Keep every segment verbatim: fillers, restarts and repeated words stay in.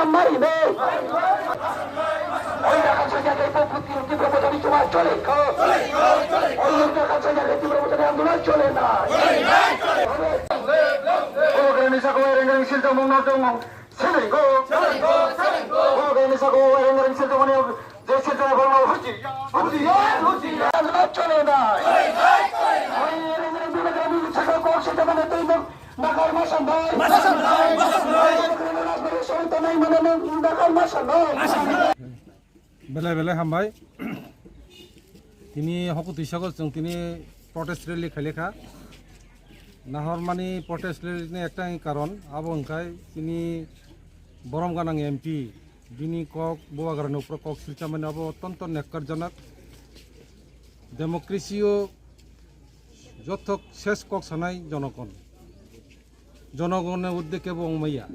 Mari ne. Oi, rakan sajak hai, Tipra Motha ni chuba chole ko. Oi, rakan sajak hai, Tipra Motha ni andolon chole na. Bubagrani saka o reng reng sil tongmung no tongmung. Seleng ko. Bubagrani saka o reng reng sil tongmung ni je sil tongmung no huchi. Huchi ya, huchi ya. Andolon chole na. Oi, reng reng Bubagrani saka kok sil tongmung no tongmung. Nakarma sandai. Nakarma sandai. Nakarma sandai. Belai belai hambai. Tini hoku tuisago chwng tini protest rally khailekha. Nahormani protest rally ni ekta karon abo wngkhai tini borom ganang M P bini kok Bubagrani upro kok silchamani abo otonto nekkarjonok. Democracy o jothok ses kok sanai jonogon. Jonogonni uddekhe bo wngmaya.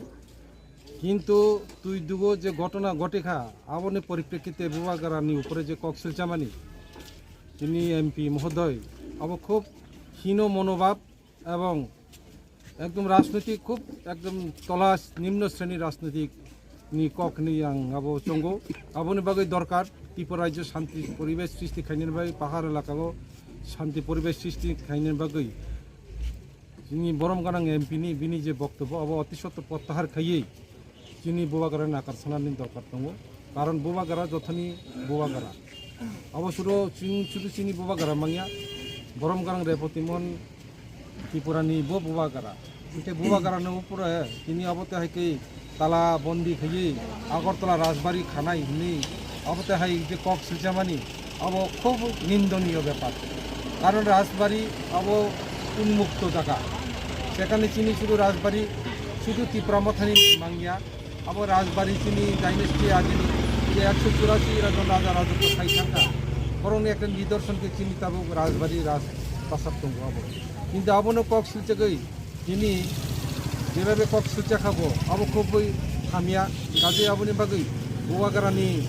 Kintu twi dugo je ghotona ghotikha, aboni poriprekkite Bubagrani upore je kok silchamani, tini M P mohodoy, abo khub hino monobhab ebong ekdom rajnoitik khub ekdom tola nimno sreni rajnoitik ni kok hinwi ang abo chongo. Aboni bagwi dorkar Tripura rajyo shanti poribesh srishti khainani bagwi, pahar elakao shanti poribesh srishti khainani bagwi. Chini borom ganang M P ni bini je boktobbo abo oti sotto prottahar khaiwi chini Bubagrani nakar sanani dorkar tongo. Karon Bubagra jothani Bubagra. Abo sudo chini, sudo chini Bubagra mangya. Borom ganang Repoti Mohon Tripura ni bo Bubagra. Hingke Bubagra no upore tini abo te hai khe tala bondi khaiwi Agartala Rajbari khanai hinwi abo te hai je kok silchamani abo khub nindoniyo bepar. Karon Rajbari abo unmukto jaga. Sekhane chini sudu Rajbari sudu Tipra Mothani mangya. Abo Rajbari chini dynasty agini je ekso churasi rajon raja rajotwo khai thangkha. Borokni ekta nidorson khe chini tabuk Rajbari raj prasad tongo abo. Kintu abono kok silchagwi tini jebabe kok silchakha bo abo khubui hamya. Kaje aboni bagwi Bubagrani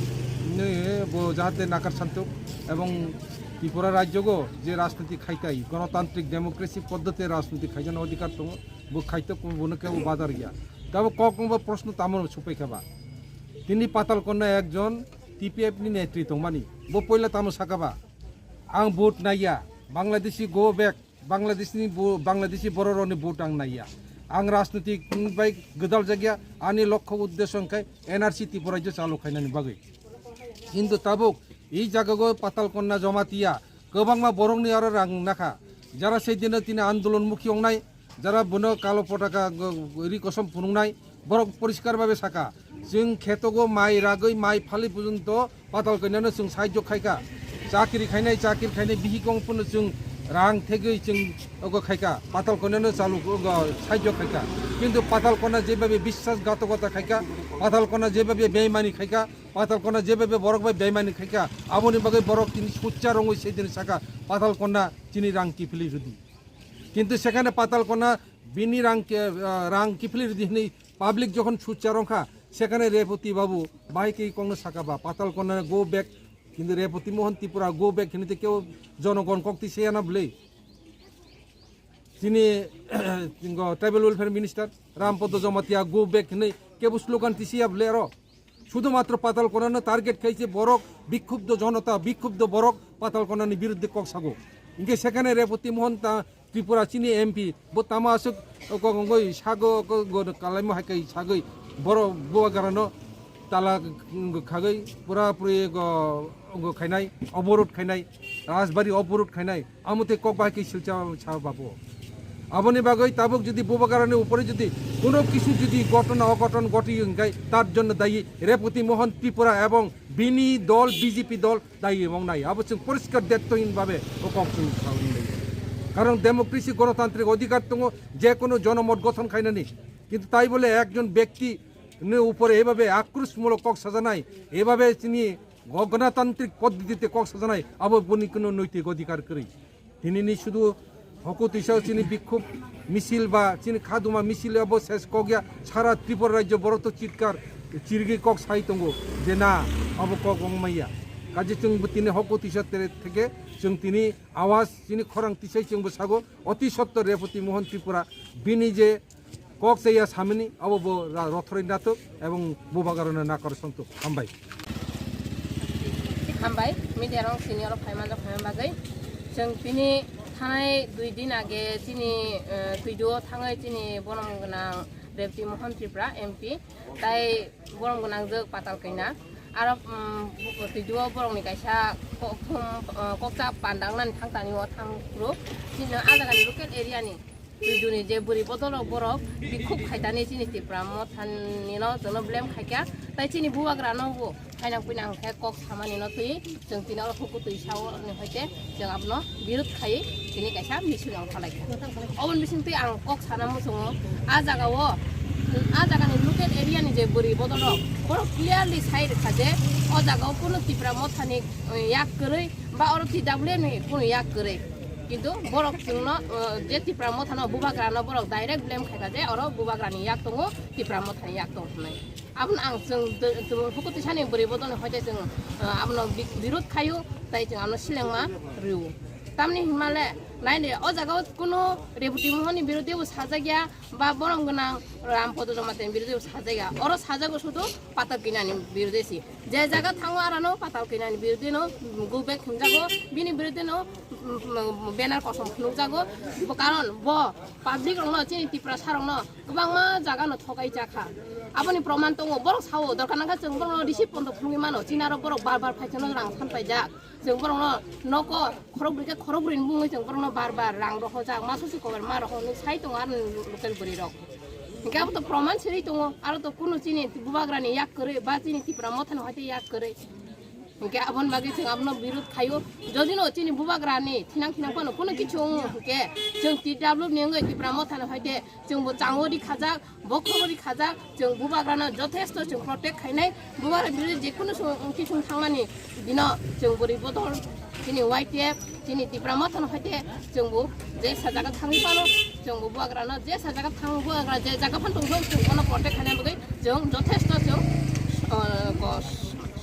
ni bo jahate nakar santuk ebong Tripura rajyogo je rajniti khaitai, gonotantrik democracy poddhote rajniti khaijana odhikar tongo. Bo khaito, bono kebo badar ya. Tabo kok wngba proshno tamo supai kha ba. Tini Patal Konna ekjon T P F ni netri tongmani. Bo poila tamo saka ba. Ang vote naiya. Bangladeshi go back. Bangladesh ni bo, Bangladeshi borok rokni vote ang naiya. Ang rajnitik bai gwdal jakya. Ani lokho uddesho hwnkhe N R C Tripura rajyo chalu khainani bagwi. Kintu tabuk i jagago Patal Konna Jamatia kwbangma borokni aro rang nakha. Jara sei dino tini andolon mukhi wngnai, jara bono kalo potaka go-, ri kosom phunuknai, borok poriskar babe saka. Chwng khetogo mai ragwi mai phali porjonto Patal Konnano chwng sahajyo khaikha. Chakri khainai, chakri khainai bihik wng phano chwng rang thegwi chwng ogo khaikha. Patal Konnano chalu ogo sahajyo khaikha. Kintu Patal Konna jebabe biswasghatokota khaikha, Patal Konna jebabe beimani khaikha, Patal Konna jebabe borok bai beimani khaikha, aboni bagwi borok tini suchar wngwi sei dini saka Patal Konna chini rang kiphilwi rwdi. Kintu sekhane Patal Konna bini rang ke, ah, rang kiphilwi rwdi hwnwi public jokhon suchar wngkha, sekhane Repoti babu bahai khe kokno saka ba Patal Konna go back, kintu Repoti Mohon Tripura go back hwnwi tei kebo jonogon kok twi seyana bwlwi. Chini, ngo, Tribal Welfare Minister Rampodo Jamatia go back hinwi kebo slogan tisiya bwle aro. Sudhumatro Patal Konnano target khaise borok, bikhubdo jonota, bikhubdo borok Patal Konnani biruddhe kok sago. Hingke sekhane Repoti Mohon ta Tripura chini M P bo tamo aswk kok wngwi sago, kok go kalaimo hai kai sagwi borok Bubagrano tala khagwi pura puri go, go khainai, oborot khainai, Rajbari oborot khainai. Amo tei kok bahai khe silcha sa babo. Aboni bagwi tabuk jodi Bubagrani upore jodi kono kisu jodi ghotona oghoton ghoti hwnkhe tar jonno dayi Repoti Mohon Tripura ebong bini dol B J P dol dayi wng nai. Abo chwng poriskar detto hin babe o kok chwng sa wng nai. Karon democracy gonotantrik odhikar tongo je kono jonomot gothon khainani. Kintu tai bole ekjon bekti ni upore ebabe akrusmulok kok sajanai, ebabe chini go-, gonotantrik poddhitite kok sajanai, abo boni kono noitik odhikar kwrwi. Tinini sudu hoku twisa chini bikhub misil ba chini khaduma misil abo ses kok ya, sara Tripura rajyo borok to chitkar chirigwi kok sai tongo je na, abo kok wng maya. Kaje chwng bo tini hoku twisa tere theke chwng tini awas chini khorang tisai chwng bo sago, oti sotto Repoti Mohon Tripura bini je Kok chaya samani abo bo ra-, rothoroi natuk ebong bubagrano nakar sontuk. Hambai. Hambai, media rong sini oro phaima jok phaima bagwi. Chwng tini thanai dui din age chini, eh, Tuiduo thangwi chini borom gwnang Rebti Mohan Tripura M P. Tai borom gwnang jok Patal Kanya. Aro, um, Tuiduo borokni kaisa kokthum, eh, kokcha pandangnani thangtani o thang phuru. Chini a jagani local area ni Tuiduni je bwrwi bodol rok borok bikhuk khaitani chini Tipra Mothani no jono blame khaikha, tai chini bubagra no bo khainang pinang khe kok samani no twi chwng tini oro huku twi sao ni hoite chwng abono birud khai tini kaisa misil ongkhorlaikha. Oboni bising twi ang kok sana muchungo, a jaga o, a jaga ni local area ni je bwrwi bodol rok borok clearly sai rwkha je o jaga o kunu Tipra Mothani, eh, yak kwrwi ba oro T W F ni kunu yak kwrwi. Kintu borok chwngno, uh, je Tipra Mothano bubagrano borok direct blame khaikha je oro bubagrani yak tongo, Tipra Mothani yak tongo hwnwi. Abono ang chwng de-, chwng hukutisani bwrwi bodolni hoite chwng, uh, abono bi-, birod khaio, tai chwng abono silengma rwo. Tamni hinmale naide o jaga o kuno Rebti Mohonni birode bo sajak ya, ba borom gwnang Ram Podo Jamatia ni birode bo sajak ya. Oro sajak o sudu Patal Kanya ni birode si. Je jaga thango arano Patal Kanya ni birode no go back himjago, bini birode no, mm, mm, banner kosom phunukjago. Bo karon bo public rok no chini Tiprasa rok no kwbangma jaga no thokai jakha. Aboni proman tongo, borok sao, dorkar nangkha chwng borok no receive pondo phunugwi mano, chini aro borok bar bar phai kheno rang san paijak. Chwng borokno nogo khorok bwrwi khe khorok bwrwini bumungwi chwng borokno bar bar rang rohorjak, ma susi kober ma rohor hinwi sai tongo ani local bwrwirok. Hinkhe abo to proman siri tongo, aro to kunu chini bubagrani yak kwrwi ba chini Tipra Mothani hoite yak kwrwi. Hinkhe aboni bagwi chwng abono birod khaio. Jodi no chini bubagrani thinang thinang phano kunu kichu wngo hinkhe chwng T W F ni wngwi Tipra Mothani hoite chwngbo chango ri khajak, bo khobor ri khajak, chwng bubagrano jothesto chwng protect khainai, bubagra birude je kunu song-, kisung thangmani dino chwng bwrwi bodol, chini Y T F, chini Tipra Mothano hoite chwngbo je sa jaga thangwi phano, chwngbo bubagrano je sa jaga thang, bubagra je jaga phano tongthok, chwng bono protect khaina bagwi chwng jothesto chwng, uh, ko-,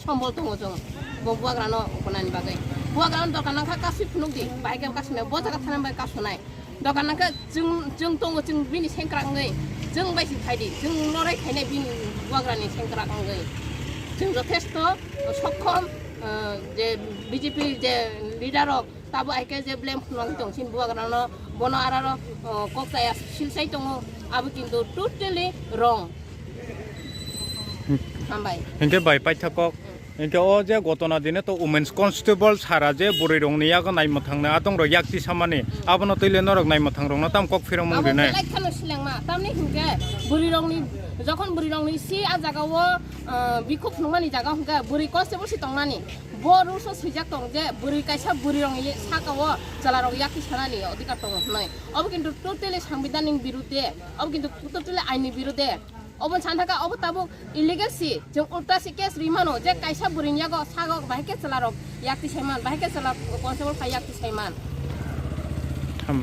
sombol tongo chwng bo bubagrano ukunani bagwi. Bubagrano dorkar nangkha kasui phunukdi, bahai khe kasui nai, bo jaga thangna bagwi kasunai. Dokan nangkhe chwng, chwng tongo, chwng bini sengkrak wngwi, chwng bai si phaidi, chwng lorai khainai bini bubagrani sengkrak wngwi. Chwng jothesto sokhom, eh, je B J P je leader rok tabo aike je blame khulangwi tong chini bubagrano, bono araro, eh, kok chaya silsai tongo, abo kintu totally wrong. Hambai. Hinkhe bai paitha kok. Hinkhe o je gotona dine to Women's Constable sara je bwrwi rokni yago naimwthang na atong rok yak tisamani, abono twi le norok naimwthang rokno tam kok phirongmung abo rinai. Belai kheno silengma, tamni hinkhe bwrwi rokni, jokhon bwrwi rokni si a jaga o, ah, bikhuk phunukmani jaga hinkhe bwrwi constable si tongnani. Bo rules o swijak tong je bwrwi kaisa bwrwi rokni saka o chwla rok yak tisanani odhikar tongo hwnwi. Obo kintu totally sangbidhanni birude, obo kintu totally aini birude. Obo sankha obo tabuk illegal si, chwng ulta si case ri mano je kaisa bwrwini yago sago bahai khe chwla rok yak tisai man, bahai khe chwla constable phai yak tisai man.